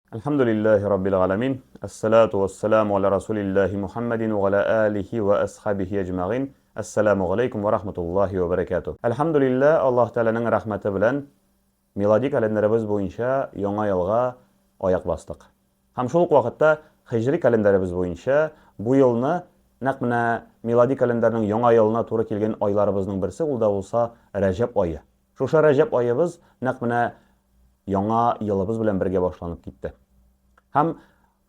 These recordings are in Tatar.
Әлхәмдүлилләһи раббил галәмин, әссәлату вәссәламу аля расулилләһи Мухәммәдин вә аля алихи вә әсхабихи әҗмәгыйн, әссәламу галәйкүм вә рахматуллаһи вә бәрәкәтүһ. Әлхәмдүлилләһ, Аллаһ Тәгаләнең рәхмәте белән милади календаребыз буенча яңа елга аяк бастык. Һәм шул ук вакытта һиҗри календаребыз буенча бу елны нәкъ менә милади календарьның яңа елына туры килгән айларыбызның берсе ул да булса Рәҗәб ае. Шушы Рәҗәб аебыз нәкъ менә яңа елыбыз белән бергә башланып китте. Һәм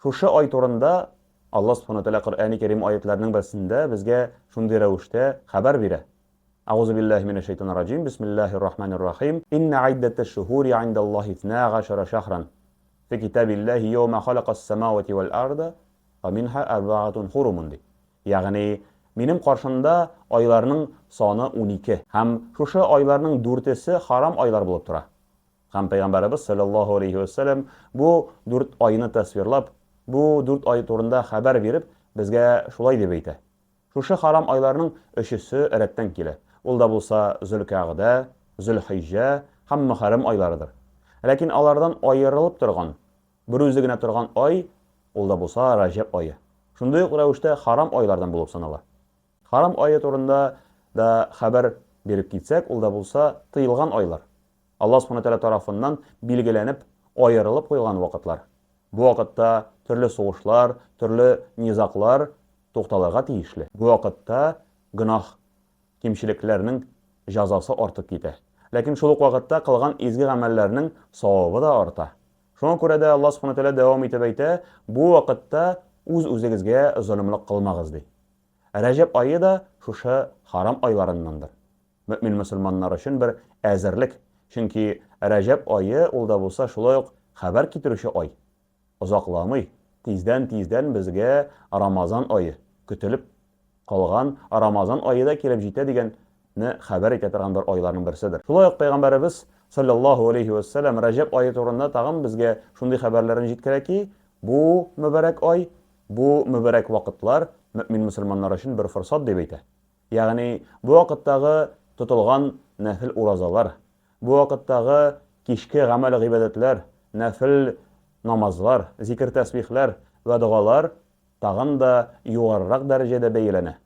шушы ай турында Алла Субхану Тәгалә Коръәни Кәрим аятларының берсендә безгә шундый рәвештә хәбәр бирә. Әгъузу биллаһи минәш шайтанир раҗим. Бисмиллаһир рахманир рахим. Инна иддәтәш шуһури индаллаһи итна гашара шахран. Фи китабиллаһи яума халакас самавати вал арда ва минха арбаатун хурумун ди. Ягъни, минем каршымда айларның саны 12. Һәм шушы айларның дүртесе харам айлар булып тора. Һәм Пәйгамбәребез салләллаһу алейһи вә сәлләм бу дүрт айны тасвирлап, бу дүрт ай турында хәбәр биреп, безгә шулай дип әйтә. Шушы харам айларның өчесе рәттән килә. Ул да булса Зөлкәгъдә, Зөлхиҗҗә һәм Мөхәррәм айларыдыр. Ләкин алардан аерылып торган, берүзе генә торган ай, ул да булса Раҗәб ае. Шундый ук рәвештә харам айлардан булып санала. Харам ае турында да хәбәр биреп китсәк, ул да булса тыелган айлар. Аллаһ Субхана Тәгалә тарафыннан билгеләнеп, аерылып куелган вакытлар. Бу вакытта төрле сугышлар, төрле низаглар тукталырга тиешле. Бу вакытта гөнаһ, кимчелекләрнең җәзасы артып китә. Ләкин шул ук вакытта кылган изге гамәлләрнең савабы да арта. Шуңа күрә дә Аллаһ Субхана Тәгалә дәвам итеп әйтә, бу вакытта үз-үзегезгә золымлык кылмагыз, ди. Рәҗәб ае да шушы харам айларыннандыр. Мөэмин мөселманнар өчен бер әзерлек, чөнки Рәҗәб ае ул да булса шулай ук хәбәр китерүче ай. Озакламый, тиздән-тиздән безгә Рамазан ае, көтелеп калган Рамазан ае да килеп җитә дигән не хәбәр итә торган бер айларның берседер. Шулай ук Пәйгамбәребез салләллаһу алейһи вә сәлләм Рәҗәб ае турында тагын безгә шундый хәбәрләрен җиткерә ки, бу мөбарәк ай, бу мөбарәк вакытлар мөэмин мөселманнар өчен бер форсат дип әйтә. Ягъни бу вакыттагы тотылган нәфел уразалар, бу вакыттагы кичке гамәл-гыйбадәтләр, нәфел намазлар, зикер-тәсбихләр вә догалар тагын да югарырак дәрәҗәдә бәяләнә.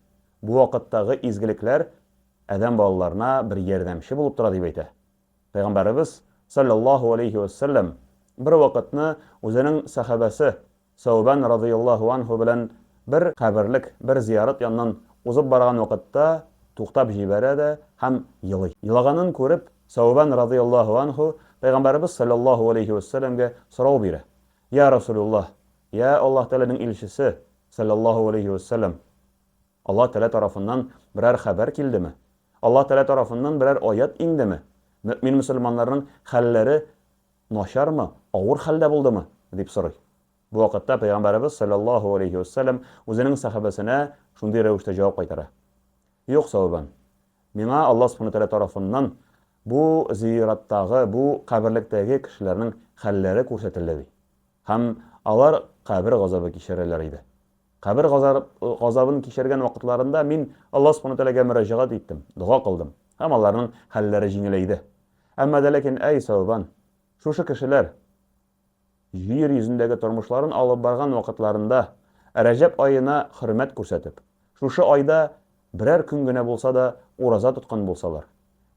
Бу вакыттагы изгелекләр адәм балаларына бер ярдәмче булып тора дип әйтә. Пәйгамбәребез, салләллаһу алейһи вә сәлләм, бер вакытны үзенең сәхабәсе Сәүбән радыяллаһу анһу белән бер каберлек, бер зиярат яныннан узып барган вакытта туктап җибәрә дә һәм елый. Елаганын күреп, Сәүбән радыяллаһу анһу Пәйгамбәребез салләллаһу алейһи вә сәлләмгә сорау бирә, Йә Расулуллаһ, йә Аллаһ Тәгаләнең илчесе, салләллаһу алейһи вә сәлләм, Аллаһ Тәгалә тарафыннан берәр хәбәр килдеме? Аллаһ Тәгалә тарафыннан берәр аять иңдеме? Мөэмин мөселманнарның хәлләре начармы, авыр хәлдә булдымы? дип сорый. Бу вакытта Пәйгамбәребез салләллаһу алейһи вә сәлләм үзенең сәхабәсенә шундый рәвештә җавап кайтара, Юк, Сәүбән, миңа Аллаһ Субхану Тәгалә тарафыннан бу зираттагы, бу каберлектәге кешеләрнең хәлләре күрсәтелде, ди. Һәм алар кабер газабы кичерәләр иде. Кабер газабын кичергән вакытларында мин Аллаһ Субхану Тәгаләгә мөрәҗәгать иттем, дога кылдым, һәм аларның хәлләре җиңеләйде. Әмма дә ләкин, әй Сәүбан, шушы кешеләр җир йөзендәге тормышларын алып барган вакытларында Рәҗәб аена хөрмәт күрсәтеп, шушы айда берәр көн генә булса да ураза тоткан булсалар,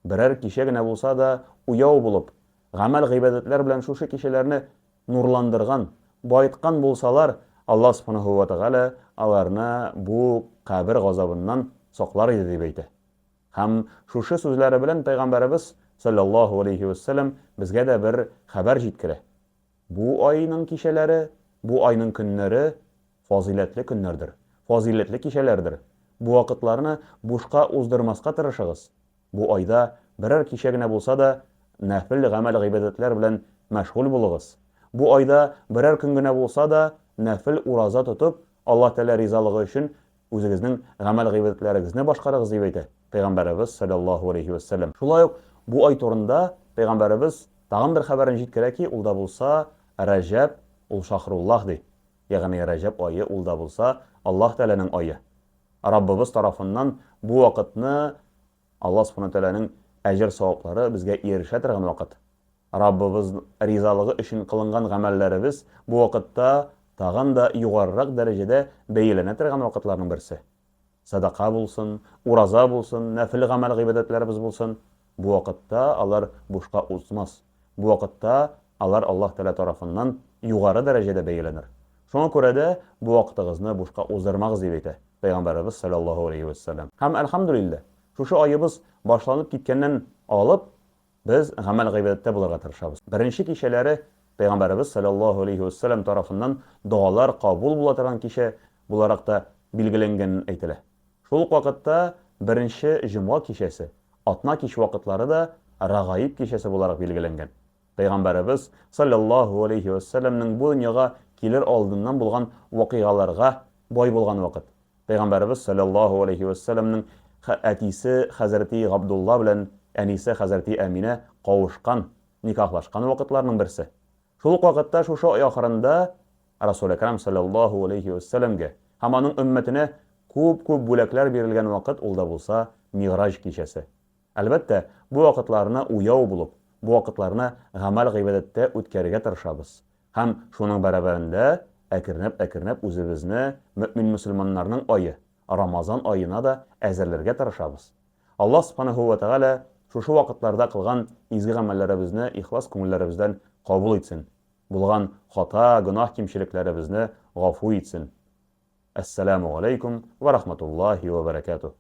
берәр кичә генә булса да уяу булып, гамәл-гыйбадәтләр белән шушы кичәләрне нурландырган, баеткан булсалар, Аллаһ Субханаһу ва Тәгалә аларны бу кабер газабыннан саклар иде, дип әйтә. Һәм шушы сүзләре белән Пәйгамбәребез, салләллаһу алейһи вә сәлләм, безгә дә бер хәбәр җиткерә. Бу айның кичәләре, бу айның көннәре фазыйләтле көннәрдер, фазыйләтле кичәләрдер. Бу вакытларны бушка уздырмаска тырышыгыз. Бу айда берәр кичә генә булса да нәфел гамәл-гыйбадәтләр белән мәшгуль булыгыз. Бу айда берәр көн генә булса да нәфел ураза тотып, Аллаһ Тәгалә ризалыгы өчен үзегезнең гамәл-гыйбадәтләрегезне башкарыгыз, дип әйтә Пәйгамбәребез, салләллаһу алейһи вә сәлләм. Шулай ук бу ай турында Пәйгамбәребез тагын бер хәбәрен җиткерә ки, ул да булса Рәҗәб, ул шаһруллаһ, ди. Ягъни Рәҗәб ае ул да булса Аллаһ Тәгаләнең ае. Раббыбыз тарафыннан бу вакытны Аллаһ Субхана Тәгаләнең әҗер-саваплары безгә ирешә торган вакыт. Раббыбыз ризалыгы өчен кылынган гамәлләребез бу вакытта тагын да югарырак дәрәҗәдә бәяләнә торган вакытларның берсе. Сәдака булсын, ураза булсын, нәфел гамәл-гыйбадәтләребез булсын, бу вакытта алар бушка узмас. Бу вакытта алар Аллаһ Тәгалә тарафыннан югары дәрәҗәдә бәяләнер. Шуңа күрә дә бу вакытыгызны бушка уздырмагыз, дип әйтә Пәйгамбәребез салләллаһу галәйһи вәссәлам. Һәм, әлхәмдүлилләһ, шушы аебыз башланып киткәннән алып, Без гамәл-гыйбадәттә булырга тырышабыз. Беренче кичәләре Пәйгамбәребез салләллаһу галәйһи вә сәлләм тарафыннан догалар кабул була торган кичә буларак та билгеләнгәнен әйтелә. Шул ук вакытта беренче җомга кичәсе, атна кич вакытлары да Рагаиб кичәсе буларак билгеләнгән. Пәйгамбәребез салләллаһу галәйһи вә сәлләмнең бу дөньяга килер алдыннан булган вакыйгаларга бай булган вакыт. Пәйгамбәребез салләллаһу галәйһи вә сәлләмнең әтисе хәзрәти Габдулла белән әнисе хәзрәти Әминә кавышкан, никахлашкан вакытларның берсе. Шул ук вакытта шушы ай ахырында Расул Әкрам салләллаһу галәйһи вә сәлләмгә һәм аның өммәтенә күп-күп бүләкләр бирелгән вакыт ул да булса Мигъраҗ кичәсе. Әлбәттә, бу вакытларны уяу булып, бу вакытларны гамәл-гыйбадәттә үткәрергә тырышабыз. Һәм шуның бәрабәрендә әкренләп-әкренләп үзебезне мөэмин-мөселманнарның ае, Рамазан аена да әзерләргә тырышабыз. Аллаһ Сүбхәнәһү вә Тәгалә шушы вакытларда кылган изге гамәлләребезне ихлас күңелләребездән кабул итсен, булган хата, гөнаһ-кимчелекләребезне гафу итсен. Әссәләмү галәйкүм вә рахматуллаһи вә бәрәкәтүһ.